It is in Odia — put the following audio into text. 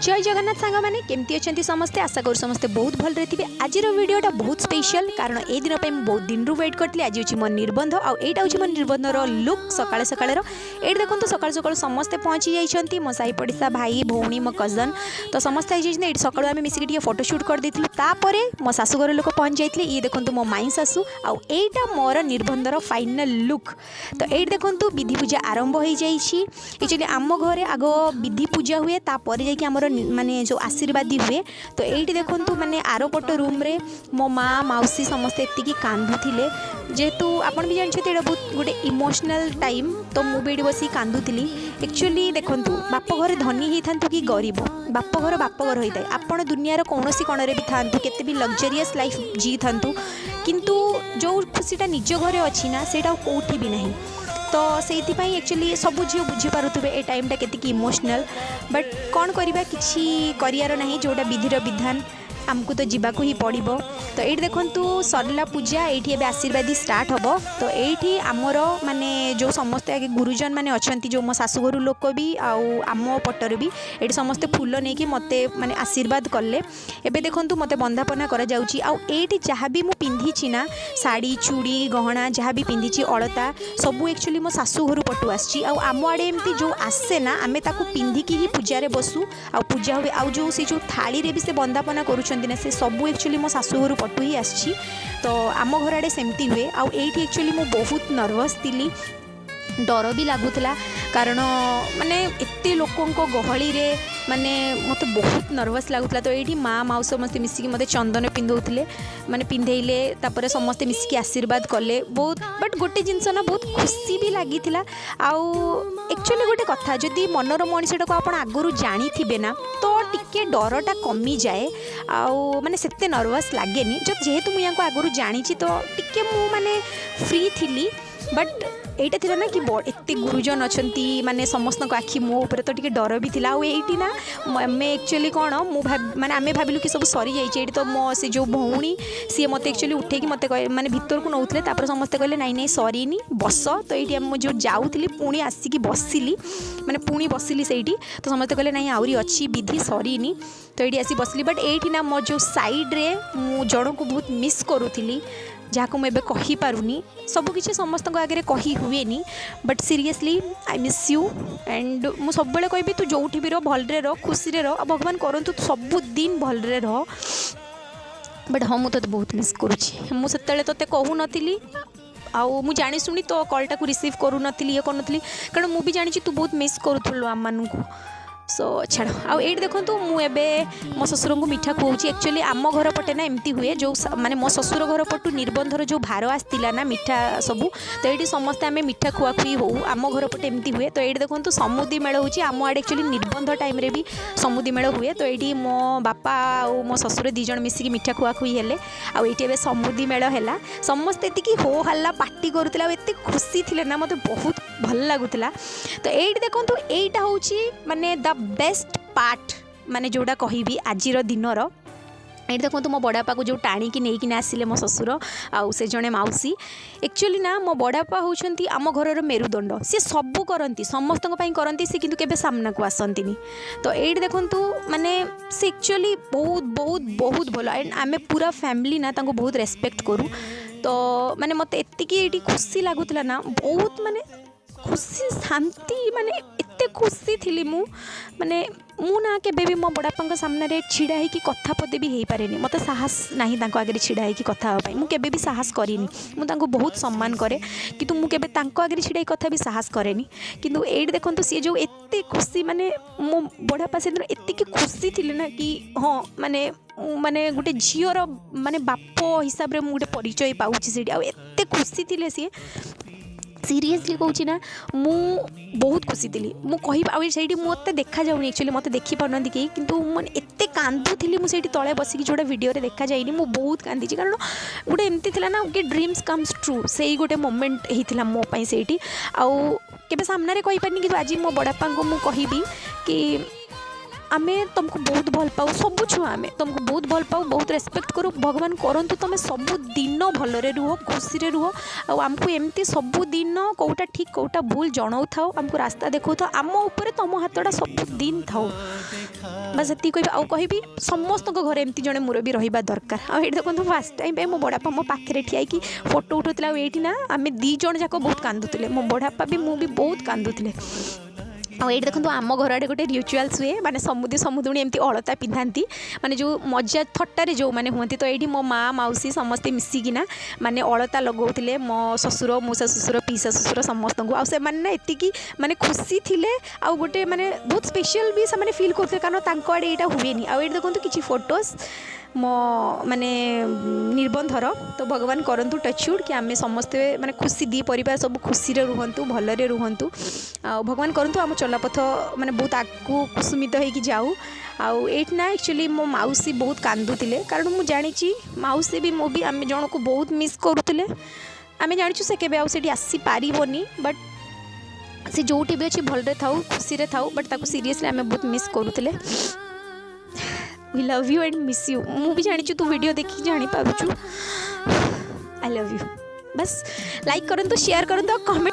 ଜୟ ଜଗନ୍ନାଥ ସାଙ୍ଗମାନେ, କେମିତି ଅଛନ୍ତି ସମସ୍ତେ? ଆଶା କରୁ ସମସ୍ତେ ବହୁତ ଭଲରେ ଥିବେ। ଆଜିର ଭିଡ଼ିଓଟା ବହୁତ ସ୍ପେଶାଲ, କାରଣ ଏଇ ଦିନ ପାଇଁ ମୁଁ ବହୁତ ଦିନରୁ ୱେଟ୍ କରିଥିଲି। ଆଜି ହେଉଛି ମୋ ନିର୍ବନ୍ଧ ଆଉ ଏଇଟା ହେଉଛି ମୋ ନିର୍ବନ୍ଧର ଲୁକ୍ ସକାଳେ ସକାଳର। ଏଇଠି ଦେଖନ୍ତୁ, ସକାଳୁ ସକାଳୁ ସମସ୍ତେ ପହଞ୍ଚି ଯାଇଛନ୍ତି, ମୋ ସାହି ପଡ଼ିଶା, ଭାଇ ଭଉଣୀ, ମୋ କଜନ୍ ତ ସମସ୍ତେ ଆସିଯାଇଛନ୍ତି। ଏଇଠି ସକାଳୁ ଆମେ ମିଶିକି ଟିକେ ଫଟୋସୁଟ୍ କରିଦେଇଥିଲୁ। ତାପରେ ମୋ ଶାଶୁଘର ଲୋକ ପହଞ୍ଚି ଯାଇଥିଲେ। ଇଏ ଦେଖନ୍ତୁ ମୋ ମାଇଁ ଶାଶୁ ଆଉ ଏଇଟା ମୋର ନିର୍ବନ୍ଧର ଫାଇନାଲ୍ ଲୁକ୍। ତ ଏଇଠି ଦେଖନ୍ତୁ, ବିଧି ପୂଜା ଆରମ୍ଭ ହୋଇଯାଇଛି। ଆକ୍ଚୁଆଲି ଆମ ଘରେ ଆଗ ବିଧି ପୂଜା ହୁଏ, ତାପରେ ଯାଇକି ଆମର ମାନେ ଯେଉଁ ଆଶୀର୍ବାଦୀ ହୁଏ। ତ ଏଇଠି ଦେଖନ୍ତୁ, ମାନେ ଆରପଟ ରୁମ୍ରେ ମୋ ମା, ମାଉସୀ ସମସ୍ତେ ଏତିକି କାନ୍ଦୁଥିଲେ। ଯେହେତୁ ଆପଣ ବି ଜାଣିଛନ୍ତି, ଏଇଟା ବହୁତ ଗୋଟେ ଇମୋସନାଲ୍ ଟାଇମ୍, ତ ମୁଁ ବି ଏଇଠି ବସିକି କାନ୍ଦୁଥିଲି। ଆକ୍ଚୁଆଲି ଦେଖନ୍ତୁ, ବାପ ଘରେ ଧନୀ ହେଇଥାନ୍ତୁ କି ଗରିବ, ବାପଘର ବାପଘର ହୋଇଥାଏ। ଆପଣ ଦୁନିଆର କୌଣସି କୋଣରେ ବି ଥାଆନ୍ତୁ, କେତେ ବି ଲକ୍ଜରିୟସ୍ ଲାଇଫ୍ ଜିଇଥାନ୍ତୁ, କିନ୍ତୁ ଯେଉଁ ଖୁସିଟା ନିଜ ଘରେ ଅଛି ନା, ସେଇଟା ଆଉ କେଉଁଠି ବି ନାହିଁ। ତ ସେଇଥିପାଇଁ ଆକ୍ଚୁଆଲି ସବୁ ଝିଅ ବୁଝିପାରୁଥିବେ ଏ ଟାଇମ୍ଟା କେତିକି ଇମୋସନାଲ୍। ବଟ୍ କ'ଣ କରିବା, କିଛି କରିବାର ନାହିଁ। ଯେଉଁଟା ବିଧିର ବିଧାନ, ଆମକୁ ତ ଯିବାକୁ ହିଁ ପଡ଼ିବ। ତ ଏଇଠି ଦେଖନ୍ତୁ, ସରିଲା ପୂଜା। ଏଇଠି ଏବେ ଆଶୀର୍ବାଦୀ ଷ୍ଟାର୍ଟ ହେବ। ତ ଏଇଠି ଆମର ମାନେ ଯେଉଁ ସମସ୍ତେ ଆଗେ ଗୁରୁଜନ ମାନେ ଅଛନ୍ତି, ଯେଉଁ ମୋ ଶାଶୁଘରୁ ଲୋକ ବି ଆଉ ଆମ ପଟରୁ ବି, ଏଇଠି ସମସ୍ତେ ଫୁଲ ନେଇକି ମୋତେ ମାନେ ଆଶୀର୍ବାଦ କଲେ। ଏବେ ଦେଖନ୍ତୁ, ମୋତେ ବନ୍ଦାପନା କରାଯାଉଛି। ଆଉ ଏଇଠି ଯାହା ବି ମୁଁ ପିନ୍ଧିଛି ନା, ଶାଢ଼ୀ, ଚୁଡ଼ି, ଗହଣା ଯାହା ବି ପିନ୍ଧିଛି, ଅଳତା, ସବୁ ଆକ୍ଚୁଆଲି ମୋ ଶାଶୁଘରୁ ପଟୁ ଆସିଛି। ଆଉ ଆମ ଆଡ଼େ ଏମିତି ଯେଉଁ ଆସେ ନା, ଆମେ ତାକୁ ପିନ୍ଧିକି ହିଁ ପୂଜାରେ ବସୁ ଆଉ ପୂଜା ହୁଏ। ଆଉ ଯେଉଁ ସେ ଯେଉଁ ଥାଳିରେ ବି ସେ ବନ୍ଦାପନା କରୁଛନ୍ତି ନା, ସେ ସବୁ ଆକ୍ଚୁଆଲି ମୋ ଶାଶୁଘରୁ ପଟୁ ହିଁ ଆସିଛି। ତ ଆମ ଘର ଆଡ଼େ ସେମିତି ହୁଏ। ଆଉ ଏଇଠି ଆକ୍ଚୁଆଲି ମୁଁ ବହୁତ ନର୍ଭସ୍ ଥିଲି, ଡର ବି ଲାଗୁଥିଲା, କାରଣ ମାନେ ଏତେ ଲୋକଙ୍କ ଗହଳିରେ ମାନେ ମୋତେ ବହୁତ ନର୍ଭସ୍ ଲାଗୁଥିଲା। ତ ଏଇଠି ମା, ମାଉସୀ ସମସ୍ତେ ମିଶିକି ମୋତେ ଚନ୍ଦନ ପିନ୍ଧଉଥିଲେ, ମାନେ ପିନ୍ଧେଇଲେ। ତାପରେ ସମସ୍ତେ ମିଶିକି ଆଶୀର୍ବାଦ କଲେ ବହୁତ। ବଟ୍ ଗୋଟେ ଜିନିଷ ନା, ବହୁତ ଖୁସି ବି ଲାଗିଥିଲା। ଆଉ ଆକ୍ଚୁଆଲି ଗୋଟେ କଥା, ଯଦି ମନର ମଣିଷଟାକୁ ଆପଣ ଆଗରୁ ଜାଣିଥିବେ ନା, ତ ଟିକେ ଡରଟା କମିଯାଏ ଆଉ ମାନେ ସେତେ ନର୍ଭସ୍ ଲାଗେନି। ଯେହେତୁ ମୁଁ ୟାଙ୍କୁ ଆଗରୁ ଜାଣିଛି, ତ ଟିକେ ମୁଁ ମାନେ ଫ୍ରି ଥିଲି। ବଟ୍ ଏଇଟା ଥିଲା ନା କି ଏତେ ଗୁରୁଜନ ଅଛନ୍ତି, ମାନେ ସମସ୍ତଙ୍କ ଆଖି ମୋ ଉପରେ, ତ ଟିକେ ଡର ବି ଥିଲା। ଆଉ ଏଇଠି ନା ଆମେ ଆକ୍ଚୁଆଲି କ'ଣ, ମୁଁ ଭାବ ମାନେ ଆମେ ଭାବିଲୁ କି ସବୁ ସରିଯାଇଛି ଏଇଠି। ତ ମୋ ସେ ଯେଉଁ ଭଉଣୀ, ସିଏ ମୋତେ ଆକ୍ଚୁଆଲି ଉଠେଇକି ମୋତେ ମାନେ ଭିତରକୁ ନେଉଥିଲେ। ତାପରେ ସମସ୍ତେ କହିଲେ, "ନାଇଁ ନାଇଁ, ସରିନି, ବସ।" ତ ଏଇଠି ମୁଁ ଯେଉଁ ଯାଉଥିଲି, ପୁଣି ଆସିକି ବସିଲି, ମାନେ ପୁଣି ବସିଲି ସେଇଠି। ତ ସମସ୍ତେ କହିଲେ, "ନାଇଁ, ଆହୁରି ଅଛି, ବିଧି ସରିନି।" ତ ଏଇଠି ଆସି ବସିଲି। ବଟ୍ ଏଇଠି ନା ମୋ ଯେଉଁ ସାଇଡ଼୍ରେ ମୁଁ ଜଣକୁ ବହୁତ ମିସ୍ କରୁଥିଲି, ଯାହାକୁ ମୁଁ ଏବେ କହିପାରୁନି। ସବୁକିଛି ସମସ୍ତଙ୍କ ଆଗରେ କହି ହୁଏନି, but seriously, I miss you and ମୁଁ ସବୁବେଳେ କହିବି, ତୁ ଯେଉଁଠି ବି ରହ, ଭଲରେ ରହ, ଖୁସିରେ ରହ ଆଉ ଭଗବାନ କରନ୍ତୁ ତୁ ସବୁଦିନ ଭଲରେ ରହ। ବଟ୍ ହଁ, ମୁଁ ତୋତେ ବହୁତ ମିସ୍ କରୁଛି। ମୁଁ ସେତେବେଳେ ତୋତେ କହୁନଥିଲି ଆଉ ମୁଁ ଜାଣିଶୁଣି ତୋ କଲ୍ଟାକୁ ରିସିଭ୍ କରୁନଥିଲି, ଇଏ କରୁନଥିଲି, କାରଣ ମୁଁ ବି ଜାଣିଛି ତୁ ବହୁତ ମିସ୍ କରୁଥିଲୁ ଆମମାନଙ୍କୁ। ସୋ ଛାଡ଼। ଆଉ ଏଇଠି ଦେଖନ୍ତୁ, ମୁଁ ଏବେ ମୋ ଶ୍ୱଶୁରଙ୍କୁ ମିଠା ଖୁଆଉଛି। ଆକ୍ଚୁଆଲି ଆମ ଘର ପଟେ ନା ଏମିତି ହୁଏ, ଯେଉଁ ମାନେ ମୋ ଶ୍ୱଶୁର ଘର ପଟୁ ନିର୍ବନ୍ଧର ଯେଉଁ ଭାର ଆସିଥିଲା ନା, ମିଠା ସବୁ, ତ ଏଇଠି ସମସ୍ତେ ଆମେ ମିଠା ଖୁଆଖୁଇ ହଉ। ଆମ ଘର ପଟେ ଏମିତି ହୁଏ। ତ ଏଇଠି ଦେଖନ୍ତୁ, ସମୁଦି ମେଳ ହେଉଛି। ଆମ ଆଡ଼େ ଆକ୍ଚୁଆଲି ନିର୍ବନ୍ଧ ଟାଇମ୍ରେ ବି ସମୁଦି ମେଳ ହୁଏ। ତ ଏଇଠି ମୋ ବାପା ଆଉ ମୋ ଶ୍ୱଶୁର ଦୁଇ ଜଣ ମିଶିକି ମିଠା ଖୁଆଖୁଇ ହେଲେ ଆଉ ଏଇଠି ଏବେ ସମୁଦି ମେଳ ହେଲା। ସମସ୍ତେ ଏତିକି ହୋ ହାଲ୍ଲା, ପାଟି କରୁଥିଲେ ଆଉ ଏତେ ଖୁସି ଥିଲେ ନା, ମୋତେ ବହୁତ ଭଲ ଲାଗୁଥିଲା। ତ ଏଇଠି ଦେଖନ୍ତୁ, ଏଇଟା ହେଉଛି ମାନେ the best part, ମାନେ ଯେଉଁଟା କହିବି ଆଜିର ଦିନର। ଏଇଠି ଦେଖନ୍ତୁ, ମୋ ବଡ଼ବାପାକୁ ଯେଉଁ ଟାଣିକି ନେଇକିନା ଆସିଲେ ମୋ ଶ୍ୱଶୁର ଆଉ ସେ ଜଣେ ମାଉସୀ। ଆକ୍ଚୁଆଲି ନା, ମୋ ବଡ଼ବାପା ହେଉଛନ୍ତି ଆମ ଘରର ମେରୁଦଣ୍ଡ। ସିଏ ସବୁ କରନ୍ତି, ସମସ୍ତଙ୍କ ପାଇଁ କରନ୍ତି ସେ, କିନ୍ତୁ କେବେ ସାମ୍ନାକୁ ଆସନ୍ତିନି। ତ ଏଇଠି ଦେଖନ୍ତୁ, ମାନେ ସେ ଆକ୍ଚୁଆଲି ବହୁତ ବହୁତ ବହୁତ ଭଲ ଆଣ୍ଡ ଆମେ ପୁରା ଫ୍ୟାମିଲି ନା ତାଙ୍କୁ ବହୁତ ରେସ୍ପେକ୍ଟ କରୁ। ତ ମାନେ ମୋତେ ଏତିକି ଏଇଠି ଖୁସି ଲାଗୁଥିଲା ନା, ବହୁତ ମାନେ ଖୁସି, ଶାନ୍ତି, ମାନେ ଏତେ ଖୁସି ଥିଲି ମୁଁ। ମାନେ ମୁଁ ନା କେବେ ବି ମୋ ବଡ଼ବାପାଙ୍କ ସାମ୍ନାରେ ଛିଡ଼ା ହେଇକି କଥା ପଦେ ବି ହେଇପାରେନି। ମୋତେ ସାହସ ନାହିଁ ତାଙ୍କ ଆଗରେ ଛିଡ଼ା ହେଇକି କଥା ହେବା ପାଇଁ। ମୁଁ କେବେ ବି ସାହସ କରିନି। ମୁଁ ତାଙ୍କୁ ବହୁତ ସମ୍ମାନ କରେ, କିନ୍ତୁ ମୁଁ କେବେ ତାଙ୍କ ଆଗରେ ଛିଡ଼ା ହେଇକି କଥା ବି ସାହସ କରେନି। କିନ୍ତୁ ଏଇଠି ଦେଖନ୍ତୁ, ସିଏ ଯେଉଁ ଏତେ ଖୁସି, ମାନେ ମୋ ବଡ଼ବାପା ସେଦିନ ଏତିକି ଖୁସି ଥିଲେ ନା କି ହଁ, ମାନେ ମାନେ ଗୋଟେ ଝିଅର ମାନେ ବାପ ହିସାବରେ ମୁଁ ଗୋଟେ ପରିଚୟ ପାଉଛି ସେଇଠି। ଆଉ ଏତେ ଖୁସି ଥିଲେ ସିଏ, ସିରିୟସଲି କହୁଛି ନା, ମୁଁ ବହୁତ ଖୁସି ଥିଲି। ମୁଁ କହିବି, ଆଉ ସେଇଠି ମୋତେ ଦେଖାଯାଉନି, ଆକ୍ଚୁଆଲି ମୋତେ ଦେଖିପାରୁନାହାନ୍ତି କେହି, କିନ୍ତୁ ମାନେ ଏତେ କାନ୍ଦୁଥିଲି ମୁଁ ସେଇଠି ତଳେ ବସିକି, ଯେଉଁଟା ଭିଡ଼ିଓରେ ଦେଖାଯାଇନି। ମୁଁ ବହୁତ କାନ୍ଦିଛି, କାରଣ ଗୋଟେ ଏମିତି ଥିଲା ନା କି ଡ୍ରିମ୍ସ କମ୍ସ ଟ୍ରୁ, ସେଇ ଗୋଟେ ମୋମେଣ୍ଟ ହେଇଥିଲା ମୋ ପାଇଁ ସେଇଠି। ଆଉ କେବେ ସାମ୍ନାରେ କହିପାରିନି, କିନ୍ତୁ ଆଜି ମୋ ବଡ଼ବାପାଙ୍କୁ ମୁଁ କହିବି କି ଆମେ ତୁମକୁ ବହୁତ ଭଲ ପାଉ। ସବୁ ଛୁଆ ଆମେ ତୁମକୁ ବହୁତ ଭଲ ପାଉ, ବହୁତ ରେସ୍ପେକ୍ଟ କରୁ। ଭଗବାନ କରନ୍ତୁ ତୁମେ ସବୁଦିନ ଭଲରେ ରୁହ, ଖୁସିରେ ରୁହ ଆଉ ଆମକୁ ଏମିତି ସବୁଦିନ କେଉଁଟା ଠିକ୍, କେଉଁଟା ଭୁଲ ଜଣାଉଥାଅ, ଆମକୁ ରାସ୍ତା ଦେଖାଉଥାଅ। ଆମ ଉପରେ ତୁମ ହାତଟା ସବୁଦିନ ଥାଉ। ବାସ୍ ଏତିକି କହିବି। ଆଉ କହିବି, ସମସ୍ତଙ୍କ ଘରେ ଏମିତି ଜଣେ ମୁରବୀ ରହିବା ଦରକାର। ଆଉ ଏଇଠି ଦେଖନ୍ତୁ, ଫାର୍ଷ୍ଟ ଟାଇମ୍ ପାଇଁ ମୋ ବଡ଼ବାପା ମୋ ପାଖରେ ଠିଆ ହେଇକି ଫଟୋ ଉଠାଉଥିଲା। ଆଉ ଏଇଠି ନା ଆମେ ଦୁଇ ଜଣ ଯାକ ବହୁତ କାନ୍ଦୁଥିଲେ, ମୋ ବଡ଼ବାପା ବି, ମୁଁ ବି ବହୁତ କାନ୍ଦୁଥିଲେ। ଆଉ ଏଇଠି ଦେଖନ୍ତୁ, ଆମ ଘର ଆଡ଼େ ଗୋଟେ ରିଚୁଆଲ୍ସ ହୁଏ, ମାନେ ସମୁଦି ସମୁଦୁଣୀ ଏମିତି ଅଳତା ପିନ୍ଧାନ୍ତି, ମାନେ ଯେଉଁ ମଜା ଥଟ୍ଟାରେ ଯେଉଁମାନେ ହୁଅନ୍ତି। ତ ଏଇଠି ମୋ ମା, ମାଉସୀ ସମସ୍ତେ ମିଶିକିନା ମାନେ ଅଳତା ଲଗାଉଥିଲେ ମୋ ଶ୍ୱଶୁର, ମଉସା ଶ୍ୱଶୁର, ପିଇସା ଶ୍ୱଶୁର ସମସ୍ତଙ୍କୁ। ଆଉ ସେମାନେ ନା ଏତିକି ମାନେ ଖୁସି ଥିଲେ, ଆଉ ଗୋଟେ ମାନେ ବହୁତ ସ୍ପେଶିଆଲ୍ ବି ସେମାନେ ଫିଲ୍ କରୁଥିଲେ, କାରଣ ତାଙ୍କ ଆଡ଼େ ଏଇଟା ହୁଏନି। ଆଉ ଏଇଠି ଦେଖନ୍ତୁ କିଛି ଫଟୋସ୍ ମୋ ମାନେ ନିର୍ବନ୍ଧର। ତ ଭଗବାନ କରନ୍ତୁ, ଟଚଉଡ୍, କି ଆମେ ସମସ୍ତେ ମାନେ ଖୁସି, ଦୁଇ ପରିବାର ସବୁ ଖୁସିରେ ରୁହନ୍ତୁ, ଭଲରେ ରୁହନ୍ତୁ। ଆଉ ଭଗବାନ କରନ୍ତୁ ଆମ ଚଲାପଥ ମାନେ ବହୁତ ଆଗକୁ କୁସୁମିତ ହେଇକି ଯାଉ। ଆଉ ଏଇଠି ନା ଆକ୍ଚୁଆଲି ମୋ ମାଉସୀ ବହୁତ କାନ୍ଦୁଥିଲେ, କାରଣ ମୁଁ ଜାଣିଛି ମାଉସୀ ବି, ମୁଁ ବି ଆମେ ଜଣକୁ ବହୁତ ମିସ୍ କରୁଥିଲେ। ଆମେ ଜାଣିଛୁ ସେ କେବେ ଆଉ ସେଠି ଆସିପାରିବନି, ବଟ୍ ସେ ଯେଉଁଠି ବି ଅଛି ଭଲରେ ଥାଉ, ଖୁସିରେ ଥାଉ, ବଟ୍ ତାକୁ ସିରିୟସଲି ଆମେ ବହୁତ ମିସ୍ କରୁଥିଲେ। We love you and miss you. ମୁଁ ବି ଜାଣିଛୁ ତୁ ଭିଡ଼ିଓ ଦେଖିକି ଜାଣିପାରୁଛୁ। I love you. ବାସ୍, ଲାଇକ୍ କରନ୍ତୁ, ସେୟାର କରନ୍ତୁ ଆଉ କମେଣ୍ଟ।